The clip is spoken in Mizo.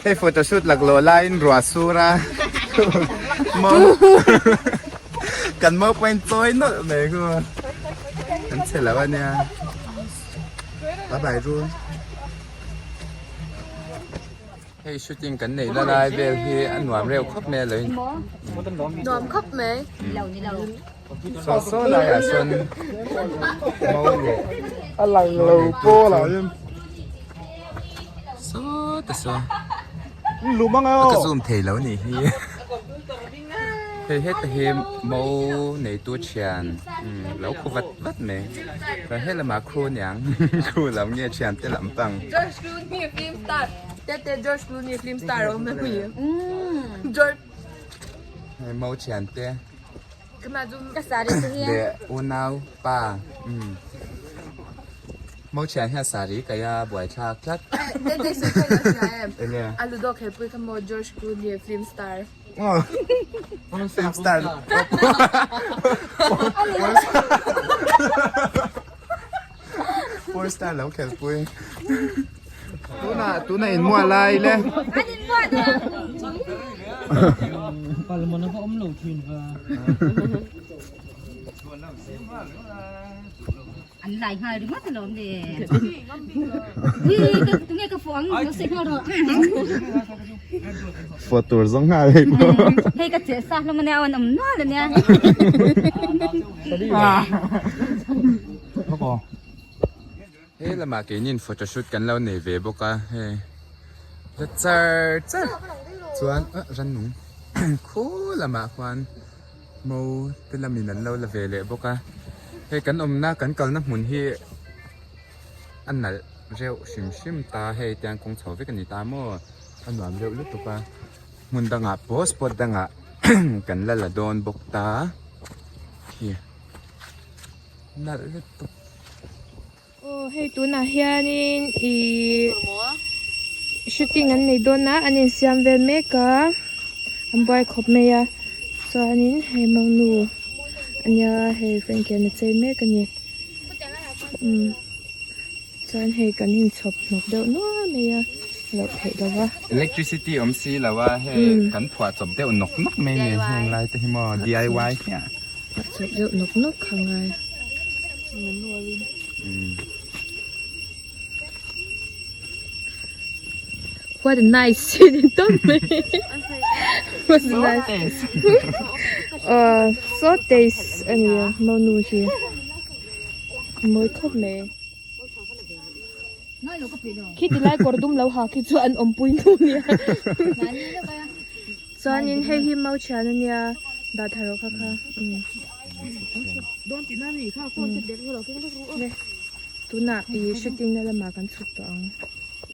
Hei photoshoot laklawh laiin ruah sur a mo kan mo pawhin chawi nawlh mai khu kan che lo a nia bye bye rul hei shooting kan neih na lai vel hi a nuam reuh khawp mai a lo in nuam khawp mai saw saw laiah sawn mo leh a lang lo pawl ah hian saw ta saw lum ang aw ka zoom thei lo nih hi hei heta hi mo neitu thian lo khu vat vat mai chuan he lamah khu aniang khu lam nge thian te lam pang George Clooney film star tete George Clooney film star a awm em George hei mo thian te Leh unau pa umm mo thian hian saree kaih a buaithlak tlat enge film star porn star lo khelpui tunah tunah in muah lai le. An lai nghal ringawt alawm le. Ui tunge ka fuh ang lo sawi nghal rawh. Fuh tur zawng nghal hei pawh. Hei ka cheh sa hlawm ania aw an awm nual ania. He lamah keinin photoshoot kan lo nei ve bawk a hei la char char chuan ah rannung khu lamah khuan mo te lamin an lo la ve leh bawk a hei kan awmna kan kalna hmun hi a nalh reuh hrim hrim ta hei tiang kawng chho vek a ni ta maw a nuam reuh lutuk a hmun dangah pawh spot dangah kan la la dawn bawk ta khi. Nalh lutuk. Aw hei tunah hianin ihh shooting an nei dawn a an insiam vel mek a an buai khawp mai a chuanin hei monu ania hei frankie an a chei mek a ni umm chuan hei kan inchhawp hnawk deuh nuai mai a loh theih lo va. Electricity awm si lo a hei kan phuah chawp deuh nawk nawk mai a ni heng lai te hi maw DIY hmiah. A chawp deuh nawk nawk kha ngai. What a nice city tawp mai. What a nice. Uh, so taste a ni a monu hi. Mawi khawp mai. Khi ti lai kawr dum lo ha khi chu an awmpui nu nia. Chuanin hei hi mau thian a nia dah thar rawh kha kha umm tunah ih shooting na lamah kan chhuk tawh ang.